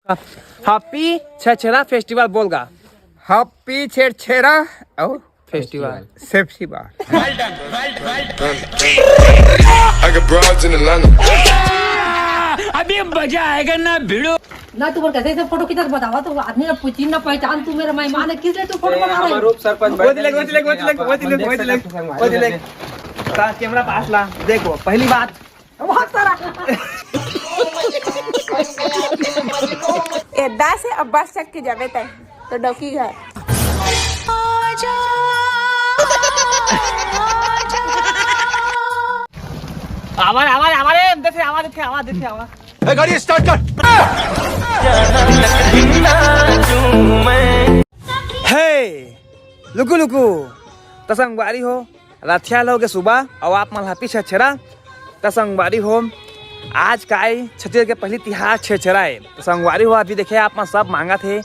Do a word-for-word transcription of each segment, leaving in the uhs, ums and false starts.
Happy Chherchhera festival बोल गा। Happy Chherchhera और festival। Safety bar। I got broads in Atlanta। अभी मजा आएगा ना भिड़ो। ना, तुमन कैसे ऐसे फोटो खींचत बतावा तो आदमी ना पूछी ना पहचान, तू मेरा मेहमान है, किस लिए तू फोटो बना रहे? हमारे उप सरपंच वो दिले, वो दिले, वो दिले, वो दिले, वो दिले, वो दिले। का कैमरा पास ला, देखो पहली बात। बहुत सारा। ए, दस है, अब बस चक के जाबे तय तो डौकी घर। आवाज, आवाज, आवाज, ए, अंदर से आवाज देखे, आवाज देखे, आवाज। ए, गाड़ी start कर। हे, लुकु, लुकु, त संगवारी हो, रथिया ल होगे सुबह, अउ आप मन happy छेरछेरा। त संगवारी हो, आज का ए छत्तीसगढ़ के पहली तिहार छेरछेरा ए। त संगवारी हो, अभी देखे आप मन सब मांगत हे,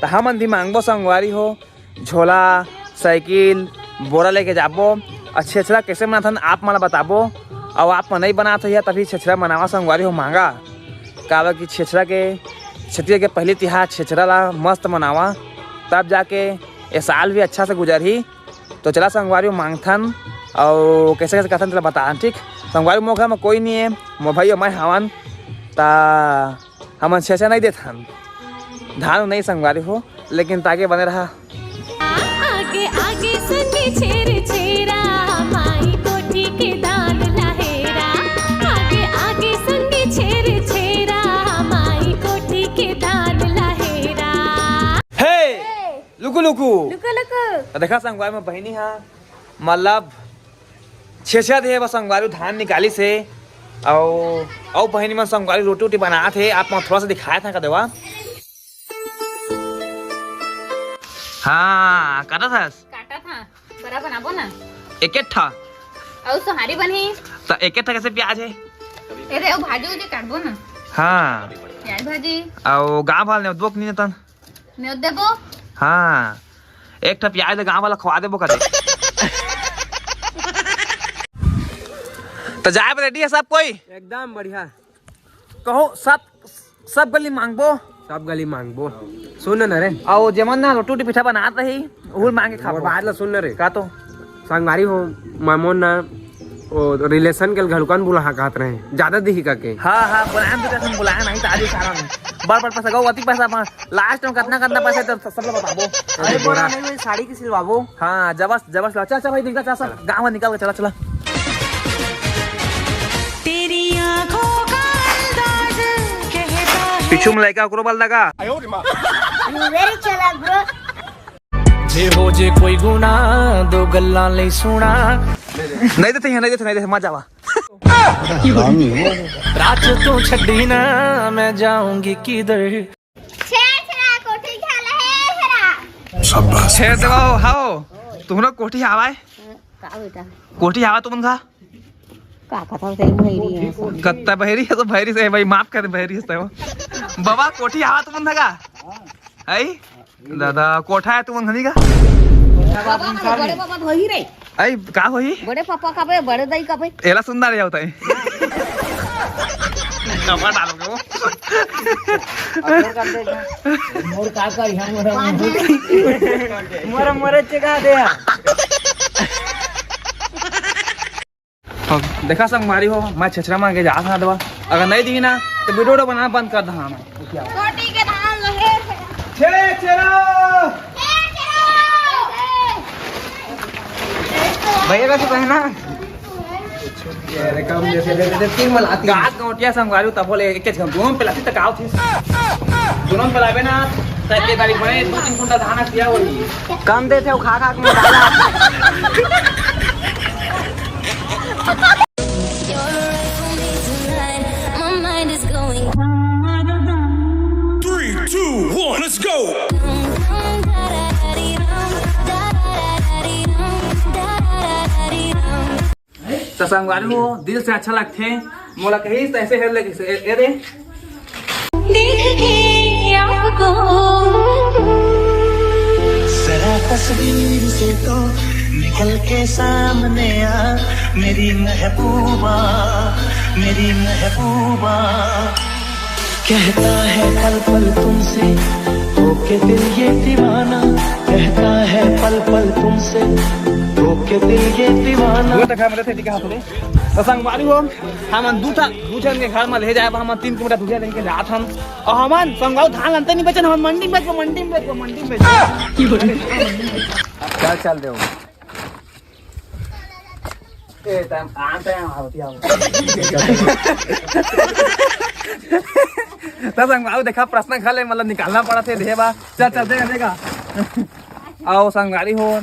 त हमन भी मांगबो संगवारी हो। झोला, साइकिल, बोरा लेके जाबो। अउ छेरछेरा कैसे मनाथन आप मन ल बताबो, अउ आप मन नइ बनात हो या तभी छेरछेरा मनावा संगवारी हो, मांगा। काबर कि छेरछेरा के, छत्तीसगढ़ के पहली तिहार छेरछेरा ला मस्त मनावा, तब जाके ए साल भी अच्छा से गुजरही। तो चला संगवारी हो मांगथन, अउ कैसे कैसे करथन तेला बताथन, ठीक। संगवारी हो, मोर घर में कोई नहीं है, मोर भाई अउ मैं हवन, त हमन छेरछेरा नहीं देथन, धान नहीं संगवारी हो, लेकिन ताके बने रहा। आगे आगे संग छेरछेरा, माई कोठी के धान लहेरा। आगे आगे संग छेरछेरा, माई कोठी के धान लहेरा। हे, लुकु लुकु। लुकु लुकु। त देखा संगवारी में बहिनी हा, मतलब छेरछेरा देहे बर संगवारी धान निकालिस हे, अउ, अउ बहिनी मन संगवारी रोटी वोटी बनात हे, आप मन थोड़ा सा दिखाए था का देवा। हाँ, काटत हस? काटत हा, बड़ा बनाबो ना। एक एक ठा। अउ सोहारी बनही। त एक एक ठा कैसे प्याज हे? ए रे, अउ भाजी उजी काटबो ना। हाँ। प्याज भाजी। अउ गाँव वाले ने उद्योग नहीं तन। नेवत देबो? हाँ, एक ठा प्याज ले गाँव वाला खवा देबो कदे। त जाए बर ready है सब कोई? एकदम बढ़िया। कहो सब, सब गली मांगबो। सब गली मांगबो। सुन न रे। अउ जेमन ना रोटी रोटी पीठा बनात रही, उहुल मांगे खाबो। बाद ला सुन न रे। का तो? संगवारी हो, मामोन ना ओ relation के घलुकन बुलाहा कहत रहे, ज्यादा दिही का के। हाँ, हाँ, बुलाया हम तो, बुलाया नहीं तो आज ही सारा में। बड़, बड़ पैसा गौ, अति पैसा, अपन last में कितना, कितना पैसा तो सब लोग बताबो। अरे, बोरा बोरा। नहीं, वही साड़ी के सिलवाबो। हाँ, जबस, जबस ला। चल, चल भाई, निकल, चल, सब गाँव में निकल के चला, चला। तेरी आंखों का अंदाज कहता है। पीछू में लइका ओकरो बल लगा। You very chalak, bro। जे हो जे कोई गुना, दो गल्ला ले सुना। नहीं देते हैं, नहीं देते, नहीं देते, मत जावा। रात तू छड्डी ना, मैं जाऊंगी किधर। छेरछेरा कोठी झाला हे छेरा। शाबाश। छेर देवा हो, हाओ। तुमरो कोठी आवाय? का बेटा? कोठी आवा तुमन का? का कथा सही भैरी है। कत्ता भैरी है तो भैरी से भाई, माफ कर भैरी से हो। बाबा कोठी आवा तुमन का? आई? दादा, कोठा है तुमन घनी का? बाबा, बड़े पापा तो वही रे। आई, का होही? बड़े पापा का बे, बड़े दाई का बे। एला सुंदर जावत है। कपड़ा डाल के वो। मोर का कर यहाँ मोरा। मोरा, मोरा चेका दे। अब देखा संगवारी हो, मैं छेरछेरा मांगे जात हंव दवा। अगर नहीं दी ना, तो video, video बनाना बंद कर दहा मैं। कोठी के धान लहे। छेरछेरा। भैया का तो कहना। अरे कम जैसे दे दे, तीन मल आती। गात गौटिया संगवारी तब बोले, एक के दोनों पे लाती तक आओ थी। दोनों पे लावे ना, तब के तारीख बने, दो तीन कुंटल धान किया होई। कम देथे, वो खा खा के मोटा जा। Three, two, one, let's go। त संगवारी हो, दिल से अच्छा लगथे। मोला कहिस त ऐसे हेर ले, ए, ए रे। देख के आपको। जरा तस्वीर से तो निकल के सामने आ, मेरी महबूबा, मेरी महबूबा। कहता है पल पल तू दिल ये दीवाना, रहता है पल पल तुमसे, होके दिल ये दीवाना। वो तक हम रहे थे, ठीक है, हाथ में। तो संगवारी हो, हमन दू ठा, दू झन के घर में ले जाए, हमन तीन किलोमीटर दूरिहा लेके जात हन। और हमन संगवारी धान अंते नहीं बेचन, हमन मंडी में बेचबो, मंडी में बेचबो, मंडी में बेचबो। क्या चल रहे हो? ए, तम, आन, तम, आवत, आवत। त संगवारी देखा, प्रश्न खा ले, मतलब निकालना पड़ा थे, देबा। चल, चल, देगा, देगा। आओ संगवारी हो,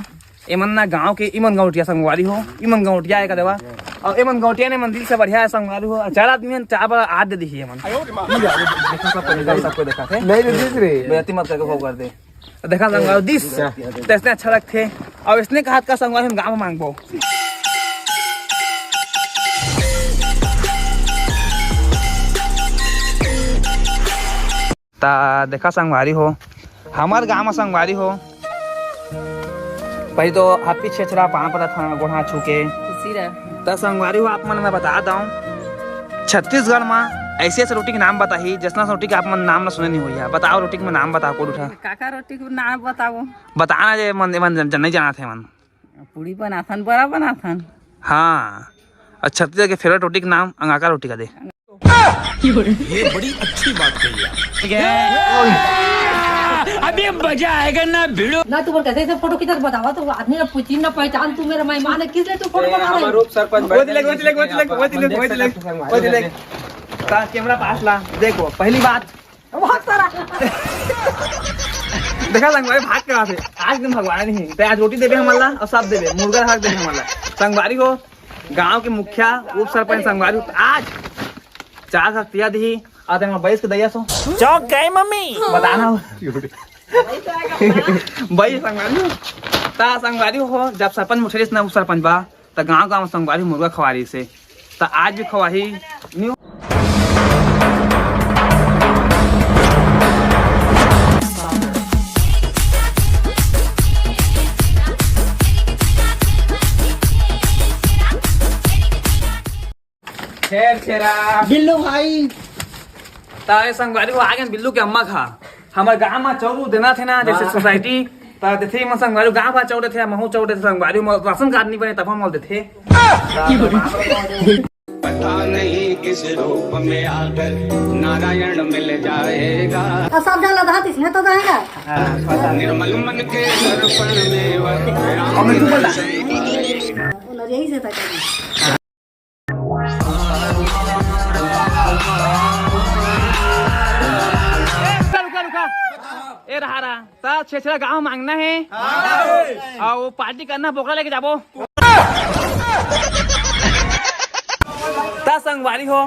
एमन ना गांव के, इमन गौटिया संगवारी हो, इमन गौटिया है का देवा। और इमन गौटिया ने मन दिल से बढ़िया है संगवारी हो। चार आदमी हैं, चार बार आद दे दी है मन। देखो सबको, देखो सबको, देखा थे। नहीं, नहीं, नहीं, नहीं। बेइज्जती मत करके वो कर दे। देखा संगवारी दिस, तो इसने अच्छा लगथे। और इसने कहा का संगवारी हम गाँव में मांगबो। ता देखा संगवारी हो, हमर गाँव में संगवारी हो, पहले तो हाथी छेछरा पाँव परत हन, गोड़ हाथ छू के। खुशी रह। त संगवारी हो, आप मन मैं बता दऊं, छत्तीसगढ़ में ऐसे ऐसे रोटी के नाम बताही, जैसना रोटी के आप मन नाम ना सुने नहीं हुई है। बताओ रोटी के नाम बताओ, कोई उठा। काका रोटी के नाम बताओ। बताना जे मन, मन जन, जन नहीं जाना थे मन। पूड़ी बनाथन, बड़ा बनाथन। हाँ, और छत्तीसगढ़ के फेवरेट रोटी के नाम अंगाका रोटी का दे। ये बड़ी अच्छी बात कही आप। अभी मजा आएगा ना भिड़ो। ना, तुमन कैसे ऐसे फोटो खींचत बतावा, तो आदमी ना पूछी ना पहचान, तू मेरा मेहमान है, किस लिए तू फोटो बना रहे हो? रूप सरपंच वो दिले, वो दिले, वो दिले, वो दिले, वो दिले, वो दिले। ता कैमरा पास ला, देखो पहली बात। बहुत सारा। देखा संगवारी भाग के आथे, आज दिन भगवान नहीं, ते आज रोटी देबे हमला और सब देबे, मुर्गा भाग देबे हमला। संगवारी हो, गांव के मुखिया, उप सरपंच संगवारी हो, आज चार सौ रुपया दी, आते मैं बैस के दैया सो। चौक गए मम्मी। बताना हो। भाई संगवारी हो, ता संगवारी हो, जब सरपंच मुठेरिस ना उप सरपंच बा, त गांव गांव संगवारी मुर्गा खवारी से, त आज भी खवाही। न्यू। छेर छेरा। बिल्लू भाई। तारे संगवारी हो, आगे बिल्लू के अम्मा खा। हमर गांव में चौरू देना थे ना, जैसे हाँ। सोसाइटी, त देथे मन संगवारी गांव भर चौरू देथे, महू चौरू देथे संगवारी, मोर राशन कार्ड नहीं बने, तब हम मोल देथे। पता नहीं किस रूप में आकर नारायण मिल जाएगा। तो सब जन लदा तिसने तो जाएगा। निर्मल मन के दर्पण में वह और मैं तू बोल रहा। वो नरिया ही से था। रुका, रुका, रुका। ए रहा, रहा। त छेछरा गांव मांगना है। हाँ। और वो पार्टी करना, बोकरा लेके जाबो। त संगवारी हो,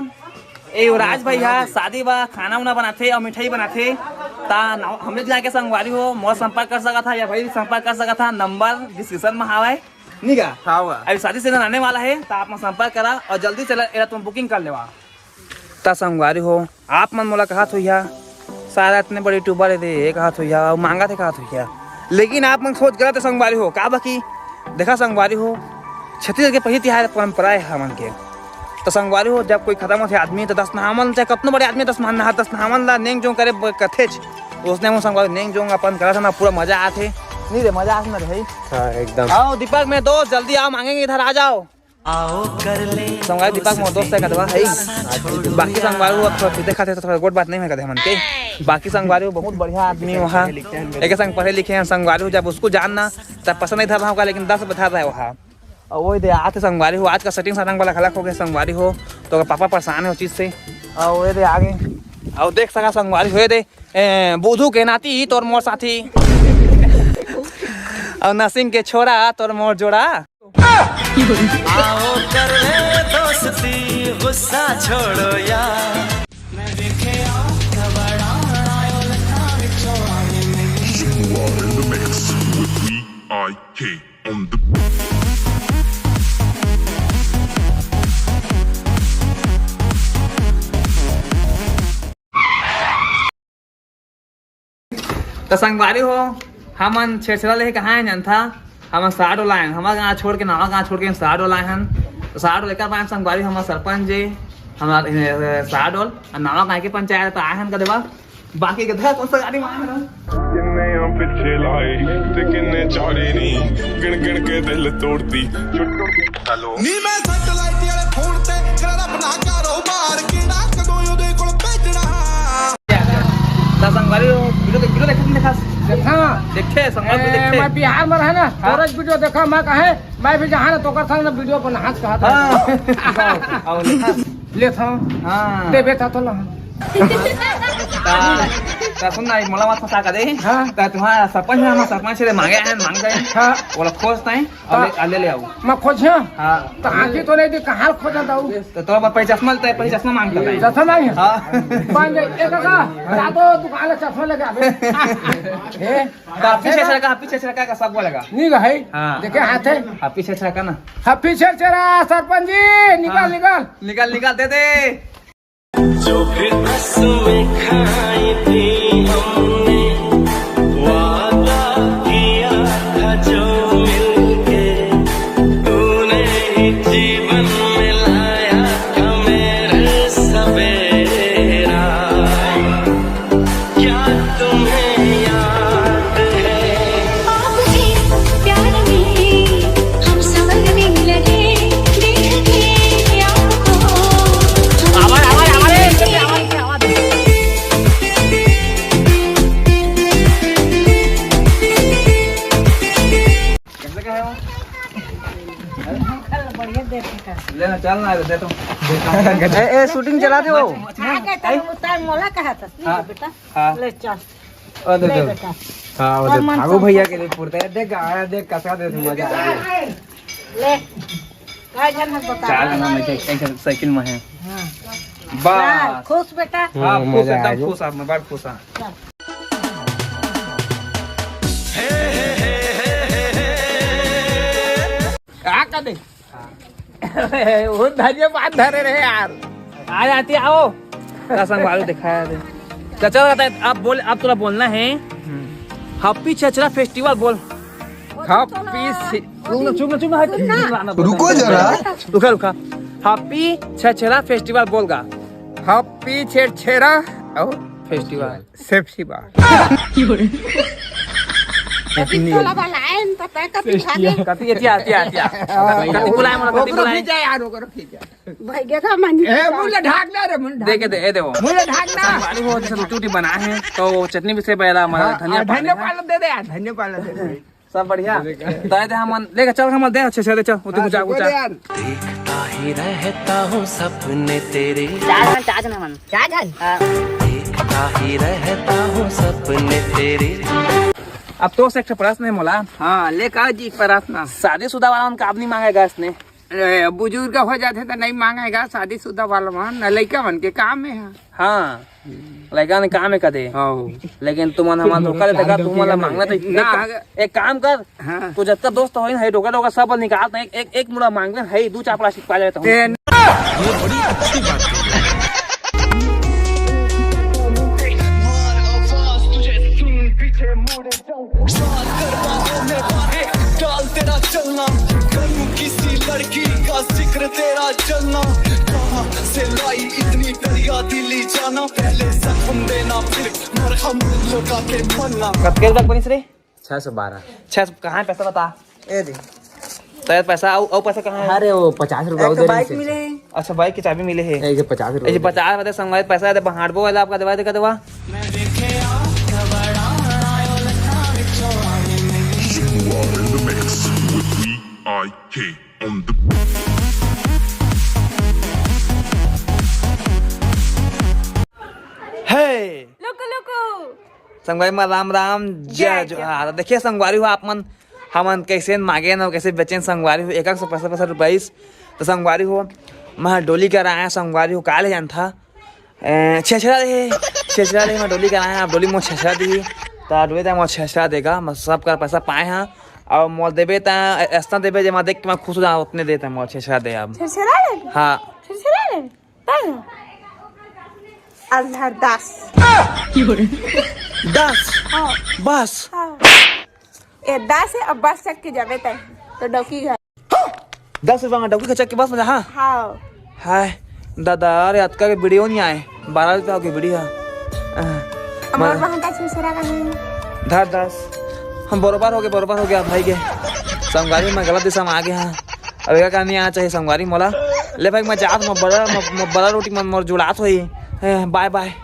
ए युवराज भैया शादी बा, खाना उना बनाथे और मिठाई बनाथे। त नौ-, हमरे जिला के संगवारी हो, मोर संपर्क कर सकत हा या भाई संपर्क कर सकत हा, नंबर डिस्क्रिप्शन में हावय। नी का? हाँ, हुआ। अभी शादी सीजन आने वाला है, तो आप मन संपर्क करा और जल्दी से एला तुम बुकिंग कर लेवा। त संगवारी हो, आप मन मोला कहत होइहा, "सारा इतने बड़े यूट्यूबर है दे, ये कहत होइहा, अउ मांगत हे कहत होइहा।" लेकिन आप मन सोच गलत है संगवारी हो, का बा कि देखा संगवारी हो, छत्तीसगढ़ के पहिली तिहार परंपरा है हमन के। त संगवारी हो, जब कोई खत्म होथे आदमी, त दस नहावन, चाहे कतनो बड़े आदमी, दस नहा-, दस नहावन ला नेंग जोंग करे ब-, कथेच। उसने हम संगवारी नेंग जोंग अपन करत हन, पूरा मजा आथे। नहीं रे, मजा आथे ना रे भाई। हाँ, एकदम। आओ दीपक, मेरे दोस्त, जल्दी आओ, मांगेंगे, इधर आ जाओ। संगवारी दीपक मोर दोस्त है कदवा है। बाकी संगवारी वो थोड़ा पीते खाते तो थोड़ा गोट बात नहीं है कदे हमन के। बाकी संगवारी वो बहुत बढ़िया आदमी वहाँ। एक संग पढ़े लिखे हैं संगवारी हो, जब उसको जानना तब पसंद नहीं था वहाँ का, लेकिन दस बता रहा है वहाँ। और वो दे आते संगवारी हो, आज का सेटिंग सारंग वाला खलक हो गया संगवारी हो, तो अगर पापा परेशान है उस चीज से। और वो दे आगे, और देख सका संगवारी हो, ये दे, ए, बुधू के नाती तोर मोर साथी, और नरसिंह के छोरा तोर मोर जोड़ा। आओ कर ले दोस्ती, गुस्सा छोड़ो यार। You are in the mix with V I K on the त संगवारी हो, हमन छेरछेरा लेके कहाँ आएन जानथा? हमन साडोल आएन। हमर गाँव छोड़ के, नवा गाँव छोड़ के साडोल आए हन। त साडोल एकर बारे में संगवारी, हमर सरपंच जी, हमर, ए, साडोल, अउ नवा गाँव के पंचायत आए हन, का देवा? बाकी के धर कौन सा गाड़ी मांग रहा। ਕਿੰਨੇ ਆ ਪਿੱਛੇ ਲਾਏ ਤੇ ਕਿੰਨੇ ਚਾੜੇ ਨਹੀਂ, ਗਿਣ ਗਿਣ ਕੇ ਦਿਲ ਤੋੜਦੀ। ਹੈਲੋ। ਨੀ ਮੈਂ ਸੈਟਲਾਈਟ ਵਾਲੇ ਫੋਨ ਤੇ, ਕਰਾਂ ਆਪਣਾ ਕਾਰੋਬਾਰ, ਕਿਹੜਾ ਕਦੋਂ ਉਹਦੇ ਕੋਲ ਭੇਜਣਾ। ता संगवारी हो, वीडियो देख, वीडियो देखे, नहीं देखा? देखा। देखे, संगवारी ए, देखे। मैं बिहार में रहे ना, हाँ। तोरज वीडियो देखा, मैं कहे, मैं भी जहाँ ना तोकर संग ना वीडियो बनाहस कहा था। हाँ। और देखा? ले था। हाँ। देबे था तो ला। ता, ता सुन ना, मोला मत फंसा कर दे। हाँ। ता तुम्हारा सरपंच है, हमारा सरपंच से मांगे हैं, मांग गए। हाँ। बोला खोज नहीं। अले, अले ले आओ। मैं खोजिया? हाँ। तो आँखी तो नहीं दी, कहाँ खोजा था वो? तो, तो अब पहले चश्मा लेता है, पहले चश्मा मांगता है। चश्मा मांगे? हाँ। बांध दे, एक का, जा तो दुकान में चश्मा लेके आवे। हे? तो आप पीछे से लगा, पीछे से लगा का सब बोलेगा। नहीं है? हाँ। देखे हाथ है? आप पीछे से लगा ना। हाँ, पीछे से रहा, सरपंच जी, निकाल, हाँ। निकाल। निकाल, निकाल, दे दे। जो फिर कसमें खाई थी हमने, वादा किया था जो मिलके, तूने ही जीवन में लाया था मेरे सवेरा। क्या तुम्हें याद है? आप ही प्यार में हम संभलने लगे, देख के आपको। आवाज, आवाज, आवाज, ए, आवाज, आवाज। कैसे का है वो? बढ़िया देख के कर। ले ना, चल ना, दे तो। ए, ए, शूटिंग चला दे वो। हाँ, कहता है, उतार मोला कहा था, ठीक है हाँ। बेटा। हाँ। ले चल। ओ, दे ले दो। बेटा। हाँ, वो और दे, मन भागो शांत भैया हो। के लिए पुरता है। देख, आया, देख, कसका दे, मजा आ गया। ले। काय जन हम बता। चार जना में से एक, एक साइकिल में है। हाँ। बस। हाँ, खुश बेटा। हाँ, हम्म, खुश, मजा आ एकदम गया। खुश, आप मैं बड़ खुश हाँ। चल। का कर दे? वो धनिया बात धरे रहे यार। आ जाती, आओ। का संग वाले दिखाया दे। चचा रहता है, आप बोल, आप थोड़ा बोलना है। हम्म। Happy छेरछेरा festival बोल। Happy से-, रुक ना, चुप ना, चुप ना, हट। सुन ना। रुको जरा। रुका, रुका। Happy छेरछेरा festival बोल गा। Happy छेरछेरा और festival। Safety bar। अभी तोला वाला आए न, पता है कथी खा के। कथी, एतिया, एतिया, एतिया। कथी बुलाए मोला, कथी ओकरो बुलाए? खींचा यार, ओकरो खींचा। भाई, देखा मन ए, मुंह ला ढाक ना रे, मुंह ढाक। दे के दे, ए दे वो। मुंह ला ढाक ना। आलू हो, जैसे रोटी वोटी बना है, तो वो चटनी भी से पहला हमारा हाँ, धनिया हाँ, पाले धनिया ना। पाले दे दे यार, धनिया पाले दे दे। सब बढ़िया? दे दे। तो ए दे हमन, लेके चल हमन दे, अच्छे से दे चल, उतनी हाँ, गुजा, देखो गुजा। दे यार। देखता ही रहता हूँ सपने तेरे। चार मन, चार मन। चार जन? हाँ। देखता ही रहता हूँ सपने तेरे। अब तो से एक ठो प्रश्न है मोला। हाँ, ले का जी प्रश्न? शादीशुदा वाला मन का अब नहीं मांगेगा इसने? अरे, बुजुर्ग हो जाथे त नहीं मांगेगा शादीशुदा वाला मन, लइका मन के काम में है। हाँ, लइका ने काम में कर दे। हाँ। लेकिन तुमन हमार धोखा देते का, तुमन ला मांगना तो ना, एक, अगर एक काम कर, हाँ। तो जतका दोस्त होई ना, हे डोका डोका सब निकाल, एक, एक, एक मुड़ा मांग ले, हे दू चार प्लास्टिक पा लेता हूँ। ते ये बड़ी अच्छी बात है। डाल तेरा चलना, करूँ किसी लड़की का जिक्र तेरा जलना, कहाँ से लाई इतनी दरिया दिली जाना, पहले जख्म देना फिर मरहम लगा के मरना। कतके रुपया बनिस रे? छह सौ बारह। छह सौ, कहाँ है पैसा बता। ए दे। तो पैसा, अउ, अउ पैसा कहाँ है? अरे वो पचास रुपया एक तो उधर ही बाइक से। मिले है। अच्छा, बाइक की चाबी मिले है। एक सौ पचास रुपया ए जी, उधर। पचास रुपया संगवारी पैसा है, तो बांटबो वाला आपका दवा देगा दवा। You are in the mix with V I K on the Hey! लुकु, लुकु। संगवारी मा राम राम, जय जय जोहार। देखिए संगवारी हो, आप मन हमन कैसे मांगे न, कैसे बेचेन संगवारी हो, एक एक सौ पैसा पैसा रुपईस। तो संगवारी हो, मैं डोली कर आया संगवारी हो, काले जान था। ए, छेछरा ले, छेछरा ले, मैं डोली कर आया, अब डोली मोर छेछरा दी। तो डोली त मोर छेछरा देगा, मैं सब कर पैसा पाए हाँ। और मोर देबे त ऐसा देबे, जे मैं देख के मैं खुश हो जाऊँ, उतने देते मोर छेछरा दे अब। छेछरा ले? हाँ। छेछरा ले? तब? अंधार दस। दस? हाँ। बस? हाँ। ए, दस है, अब बस चढ़ के जाबे तय। तो डौकी घर। दस रुपया में डौकी खचक के बस में जा, हाँ? हाँ। हाय, दादा, अरे अतका के बीड़ी नहीं आए, बारह रुपया के बीड़ी है। अह, हमर बहन का छुछुरा कहीं। धर दस। हम बरोबर हो गए, बरोबर हो गया भाई के। संगवारी, मैं गलत दिशा में आ गया। अब एका का नहीं आना चाहिए संगवारी मोला। ले भाई, मैं जात, मैं बड़ा, मैं, मैं बड़ा रोटी मन मोर जुड़ात होई। ए, बाय बाय।